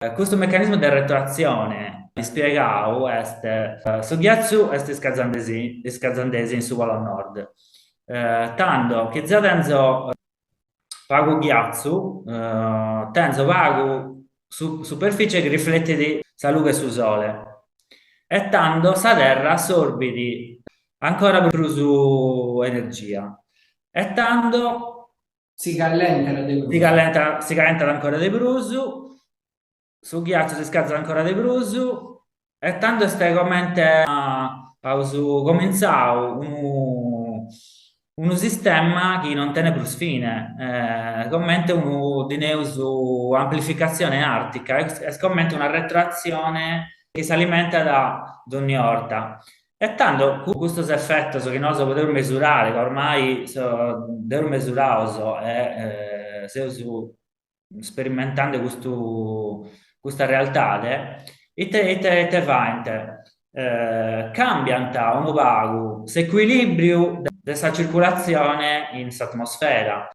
Custu mecanismu de retroatzione ispiegau est, su ghiatzu est iscazandesi iscazandesi in su Polo Nord, tando chi zeo tenzo pagu ghiatzu tenzo pagu superficie chi rifletit sa lughe 'e su sole e tando sa terra assorbit ancora prus energia e tando Si callentat de prus. Si callentat, si caentat ancora de prus, su ghiatzu si scazat ancora de prus e tando est comente aus comintzau unu unu sistema chi non tenet prus fine, comente unu ddi neus amplificatzione artica, est comente una retroatzione chi s'alimentat donni 'orta. E tando custos efetos chi nosu podeus mesurare, ca ormai dd'eus mesuraus e seus sperimentende custu custa realtade, ite ite ite faint? Cambiant unu pagu s'ecuilìbriu de sa circulatzione in s'atmosfera.